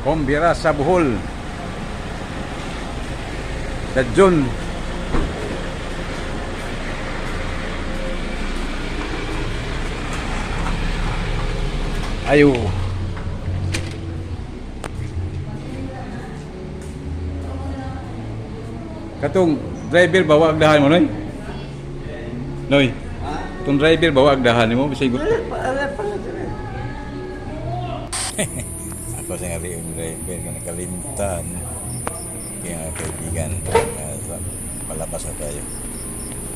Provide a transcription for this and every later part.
Kombira sa Bohol. Sa June. Ayo. Katong driver ba wa agdahan mo, Noy? Noy. Katong driver ba wa agdahan nimo bisag. Ako sa nga yung driver nga nakalimtan. Kaya nga kaibigan, palabas na tayo.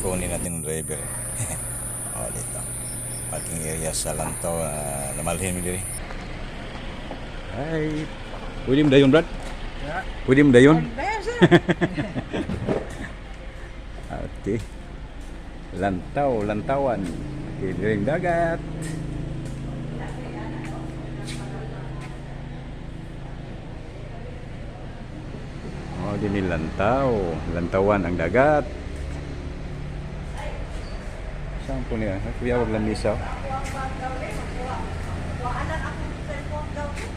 Kunin natin ang driver. Oh, dito. Parking area sa Lantaw, namalhin mo diri. Ay, pwede mo dayon, Brad? Pwede mo dayon? Okay. Lantaw, lantawan. Okay, diring dagat. Oh, din ni Lantaw. Lantawan ang dagat. Saan po niya? Kuya, wag lamisa.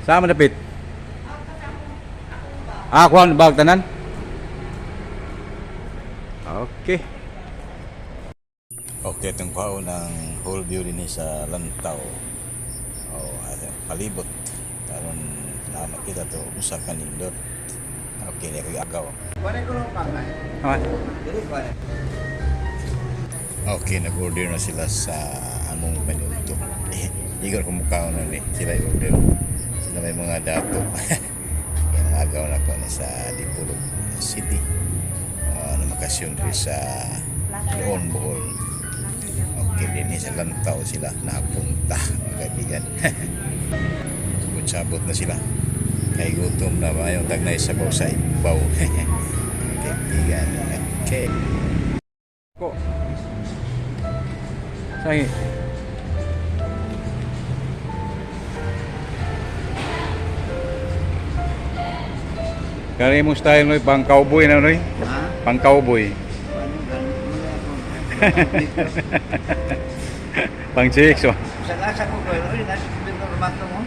Saan man dapit? Ah, kuha bag tanan. Okay. Okay, itong kuha ng whole view din sa Lantaw. Oh, ay, palibot. Karon na makita to usa ka nindot. Okay, niya kay agaw. Okay, nag-order na sila sa among panudto. Igor kumukha na ni sila i-order. Sila may mga dato. Kaya mga agaw na ko ni sa Dipolog City. Namakasyon diri sa Doon, Bohol. Okay, din sa Lantaw sila napunta, mga kaibigan. Sabot-sabot na sila. Kay gutom na ba yung tagnay sabaw sa ibaw. Kaibigan. Okay. Ko. Sangi. Kani mo style, noy, pang cowboy na, noy. Ha? Pang cowboy. Ano ganun? Wala akong- Pang chicks oh. Sa lasa ko ko, oy, nasa gobernador Mato mo.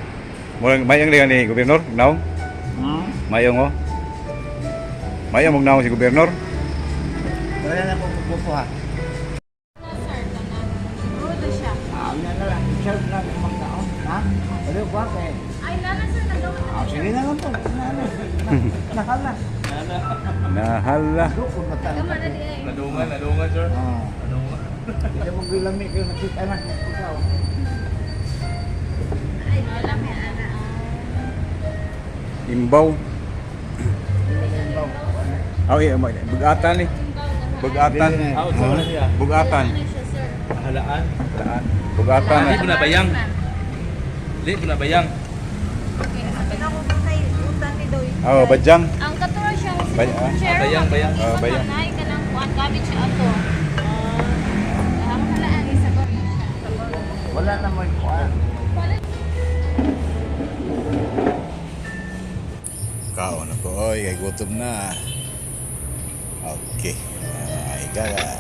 Murag mayang liga ni gobernador, naong. Hmm? Mayong oh. Mayong mong naong si gobernador. Wala na akong kukuha. Sir, tanan. Rudo siya. Ah, wala na lang. Serve na ang mga tao. Ha? Wala ko kay. Ay, nana sir, nagawa na. Ah, sige na lang po. Na, na. Nakala. Nahala. Dukon mata. Tama na di ay. Nadungan, nadungan, sir. Ah. Hindi mo gilami kayo nakita na ikaw. Ay, wala kay ana. Imbaw. Oh, iya, bugatan ni. Bugatan. Ah, unsa man na siya? Bugatan. Ano siya, sir? Halaan. Taan. Bugatan. Di mo na bayang. Di mo na bayang. Okay, ako ko kay utan ni Doy. Oh, badyang. Ang katuro siya si Ah. Chair. Bayang, bayang. Ah, bayang. Nay kanang kuan gamit siya ato. Ah, ang halaan isa ko siya. Wala na mo kuan. Wala. Kaon ako, oy, kay gutom na. Okay. Higala.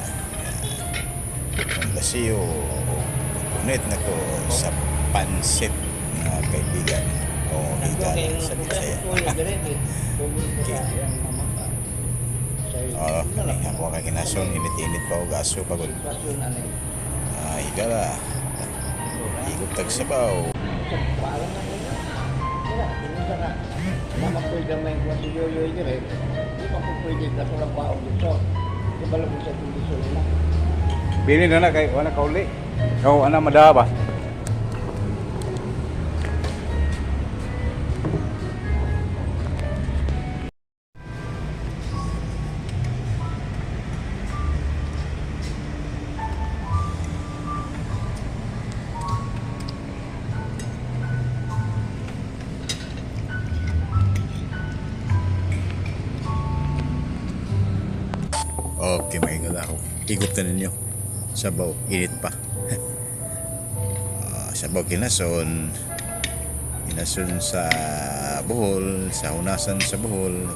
Ang lasiyo, punit na ko sa pansit, mga kaibigan. O higala sa Bisaya. Okay. Oo, kani ako kay kinason, init-init pa o gaso pagod. Higala. Higop tag sabaw. Mama pwede may kuwan si Yoyoy dire. Di pa ko pwede kaso lang pa dito. Kabalo ko sa dito na. Bili na na kay wala kauli. Ikaw ana madaba. Okay, maingat ako. Higop na ninyo. Sabaw, init pa. Sabaw kinason. Kinason sa Bohol, sa Hunasan sa Bohol.